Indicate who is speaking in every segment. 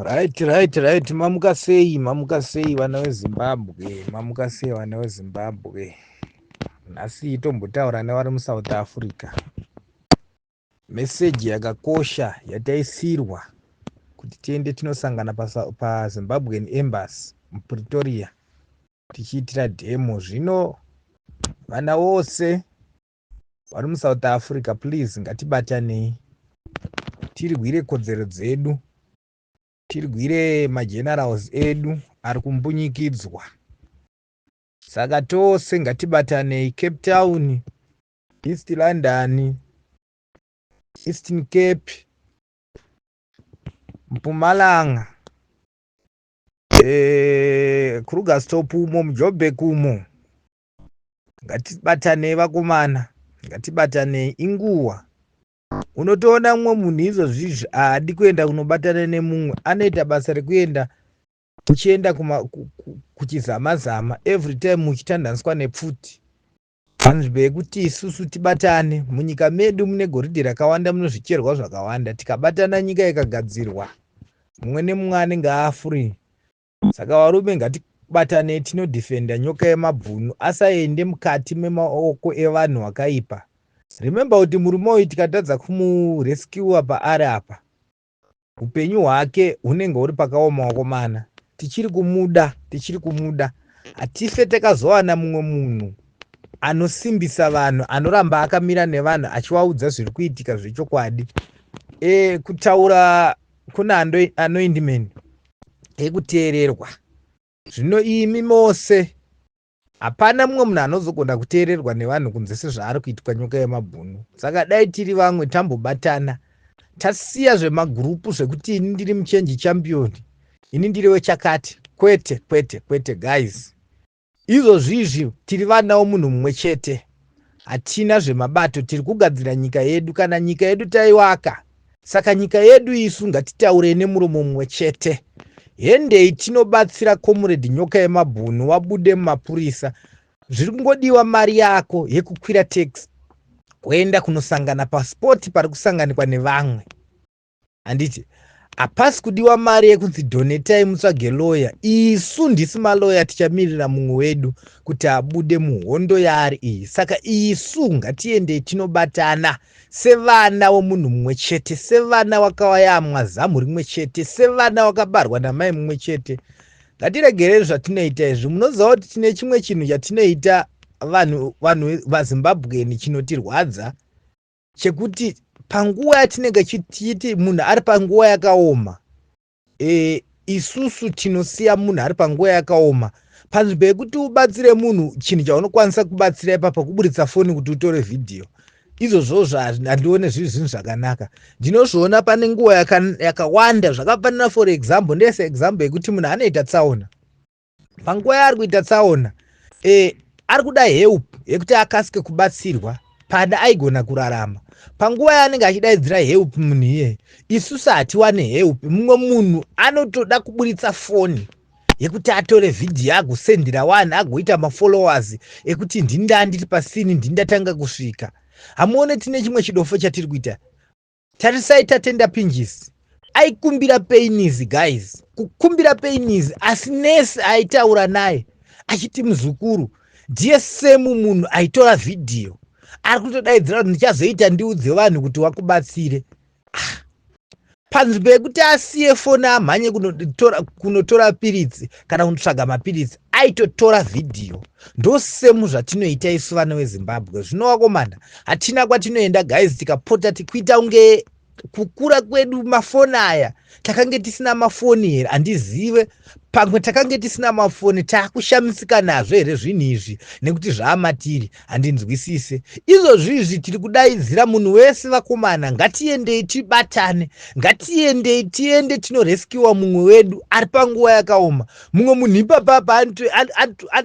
Speaker 1: Right, right, right. Mamuka sei, mamuka sei vana veZimbabwe, mamuka sei vana veZimbabwe. Nhasi tombotaura nevari muSouth Africa. Meseji yakakosha yataisirwa kuti tiende tinosangana paZimbabwean Embassy muPretoria tichiitira demo. Zvino vana vose vari muSouth Africa, please ngatibatanei tirwire kodzero dzedu, tirwire magenerals edu ari kumbunyikidzwa. Saka tose ngatibatanei, Cape Town, East London, Eastern Cape, Mpumalanga, Krugersdorp umo, muJoburg umo, ngatibatanei vakomana, ngatibatanei. Inguva unotoona mumwe munhu izvozvizvi haadi kuenda kunobatana nemumwe, anoita basa rekuenda uchienda kuchizama-zama every time uchitandaniswa nepfuti panzvimbo yekuti isusu tibatane. Munyika medu mune goridhe rakawanda, mune zvicherwa zvakawanda. Tikabatana nyika ikagadzirwa, mumwe nemumwe anenge afree. Saka varume, ngatibatanei tinodhifenda Nyoka Yemabhunu asaende mukati memaoko evanhu vakaipa. Remember kuti murume uyu tikatadza kumurescuwa paari apa, upenyu hwake hunenge huri pakaoma. Wakomana, tichiri kumuda, tichiri kumuda. Hatife takazowana mumwe munhu anosimbisa vanhu, anoramba akamira nevanhu achivaudza zviri kuitika zvechokwadi. Kutaura kuna anointment ekuteererwa. Zvino imi mose, hapana mumwe munhu anozogona kuteererwa nevanhu kunze sezvaari kuitwa Nyoka Yemabhunu. Saka dai tiri vamwe tambobatana, tasiya zvemagurupu zvekuti ini ndiri muchange champion, ini ndiri wechakati. Kwete, kwete, kwete guys, izvozvizvi tiri vana vomunhu mumwe chete, hatina zvemabato. Tiri kugadzira nyika yedu. Kana nyika yedu taiwaka, saka nyika yedu isu ngatitaurei nemuromo mumwe chete. Hendei tinobatsira Comrade Nyoka Yemabhunu wabude mumapurisa. Zviri kungodiwa mari yako yekukwira taxi kuenda kunosangana paspot pari kusanganikwa nevamwe, handiti? Hapasi kudiwa mari yekunzi donetai mutsvage loya. Isu ndisi maloya, tichamirira mumwe wedu kuti abude muhondo yaari iyi. Saka isu ngatiendei tinobatana sevana vomunhu mumwe chete, sevana wakayamwa zamu rimwe chete, sevana wakabarwa namai mumwe chete. Ngatiregerei zvatinoita izvi. Munoziva kuti tine chimwe chinhu chatinoita vanhu vaZimbabweni chinotirwadza, chekuti panguva yatinenge tichiti munhu ari panguva yakaoma, isusu tinosiya munhu ari panguva yakaoma. Panzvimbo yekuti ubatsire munhu, chinhu chaunokwanisa kubatsira ipapo kuburitsa foni kuti utore vhidhiyo. Izvozvozvo handione zviri zvinhu zvakanaka. Ndinozviona pane nguva yakawanda zvakafanana. For example, ndese example yekuti munhu anoita tsaona. Panguva yaari kuita tsaona, ari kuda help yekuti akasike kubatsirwa pada aigona kurarama. Panguva yaanenge achidaidzira help munhu iyeye, isusu hatiwane help. Mumwe munhu anotoda kuburitsa foni yekuti atore vhidhiyo agosendera vanhu, agoita mafollowers ekuti ndinda ndiri pasini, ndindatanga kusvika. Hamuone tine chimwe chidofo chatiri kuita? Tarisai Tatenda Pinjisi, aikumbira painis guys, kukumbira painis, asi nesi aitaura naye achiti muzukuru ndiye semu munhu aitora vhidhiyo ari kutodaidzira kuti ndichazoita ndiudze vanhu kuti wakubatsire. Ah. Panzvimbo yekuti asiye foni amhanye kunotora piritsi kana kunotsvaga mapiritsi, aitotora vhidhiyo. Ndosemu zvatinoita isu vana veZimbabwe. Zvino vakomana, hatina kwatinoenda guys tikapota tikuita kunge kukura kwedu mafoni aya takange tisina mafoni here? Handizive, pamwe takange tisina mafoni, taakushamisika nazvo here zvinhu izvi nekuti zvaamatiri? Handinzwisise. Izvozvizvi tiri kudaidzira munhu wese, vakomana, ngatiendei tibatane, ngatiendei tiende tinoreskiwa mumwe wedu ari panguva yakaoma. Mumwe munhu ipapapa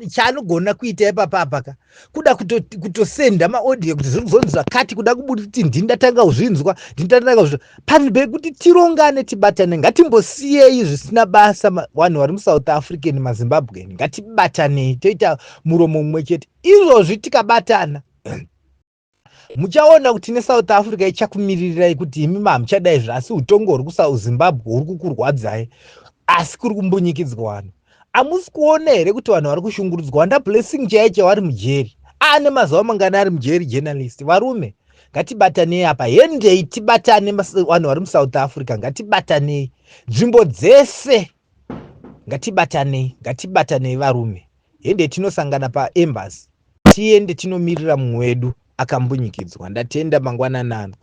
Speaker 1: chaanogona kuita ipapapa ka kuda kutosenda maaudio kuti zviri kuzonzi zvakati, kuda kubuti ndindatanga kuzvinzwa, ndindatanga kuzvinzwa, panzvimbo yekuti tirongane, tibatane. Ngatimbosiyei zvisina basa. Vanhu vari muSouth African, maZimbabwean, ngatibatanei toita muromo mumwe chete. Izvozvi tikabatana, Muchaona kuti neSouth Africa ichakumiririrai kuti imi mahamuchadai zve, asi utongo huri kuZimbabwe huri kukurwadzai, asi kuri kumbunyikidzwa vanhu. Hamusi kuona here kuti vanhu vari kushungurudzwa? Wanda Blessing chaicho vari mujeri, aane mazuva mangani ari mujeri? Journalist, varume, ngatibatanei apa. Hendei tibatane, vanhu vari muSouth Africa, ngatibatanei nzvimbo dzese, ngatibatanei, ngatibatanei varume. Hendei tinosangana paembassy, tiende tinomirira mumwe wedu akambunyikidzwa. Ndatenda, mangwananano.